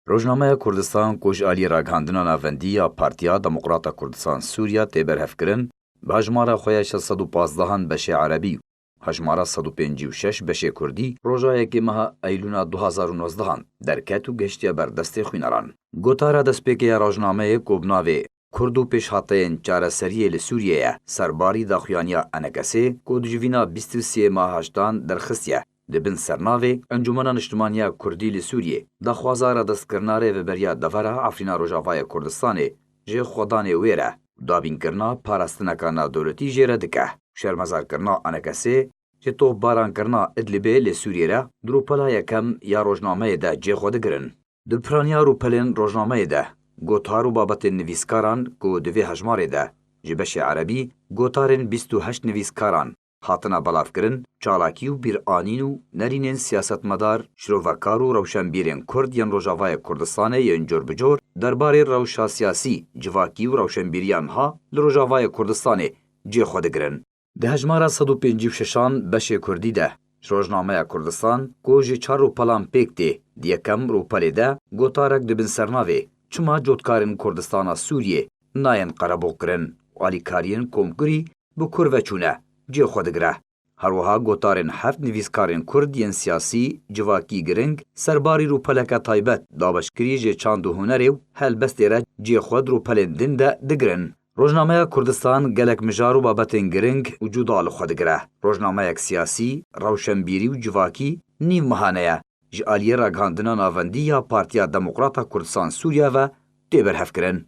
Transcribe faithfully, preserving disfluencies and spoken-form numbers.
Rojnameya Kurdistan ku ji alî ragihandina navendî ya Partiya Demokrata Kurdistan Sûriya tê berhevkirin, bi hejmara xwe ya şeş sed û pazdehan beşê erebî û hejmara sed û pêncî û şeş beşê kurdî roja yekê meha Eylûna du hazar û nozdehan derket û gehiştiye ber destê xwîneran. Gotara destpêkê ya rojnameyê ku bi navê Kurd û pêşhateyên çareseriyê li Sûriyê ye, serbarî daxuyaniya Enekesê ku di civîna bîst û sê meha heştan derxistiye, di bin sernavê Encûmena Niştimaniya Kurdî li Sûriyê daxwaza radestkirina rêveberiya devera Efrîna Rojavayê Kurdistanê ji xwedanê wêr e û dabînkirina parastineka navdewletî jê re dike. Şermezarkirina Enekesê ji topbarankirina Idlibê li Sûriyê re di rûpela yekem ya rojnameyê de cê xwe digirin. Di piraniya rûpelên rojnameyê de gotar û babetên nivîskaran ku di vê hejmarê de ji beşê erebî gotarên bîst û heşt nivîskaran hatine belavkirin, çalakî û bîranîn û nerînên siyasetmedar, şirovekar û rewşenbîrên Kurd yên Rojavayê Kurdistanê yên cor bi cor derbarê rewşa siyasî, civakî û rewşenbîriya niha li Rojavayê Kurdistanê cê xwe digirin. Di hejmara sed û pêncî û şeşan beşê Kurdî de ji Rojnameya Kurdistan ku ji çar rûpelan pêk tê, di yekem rûpelê de gotarek di bin sernavê Çima cotkarên Kurdistana Sûriyê nayên qerebûqkirin û alîkariyên komkirî bi kur veçûne cê xwe digire. Her wiha gotarên heft nivîskarên Kurd yên siyasî, civakî giring serbarî rûpeleke taybet dabeşkirî ji çand û hunerê û helbestê re cê xwe di rûpelên din de digirin. Rojnameya Kurdistan gelek mijar û babetên giring û cuda li xwe digire. Rojnameyek siyasî, rewşenbîrî û civakî nîv mehane ye. Ji aliyê ragihandina navendî ya Partiya Demokrata Kurdistan Sûriya ve tê berhevkirin.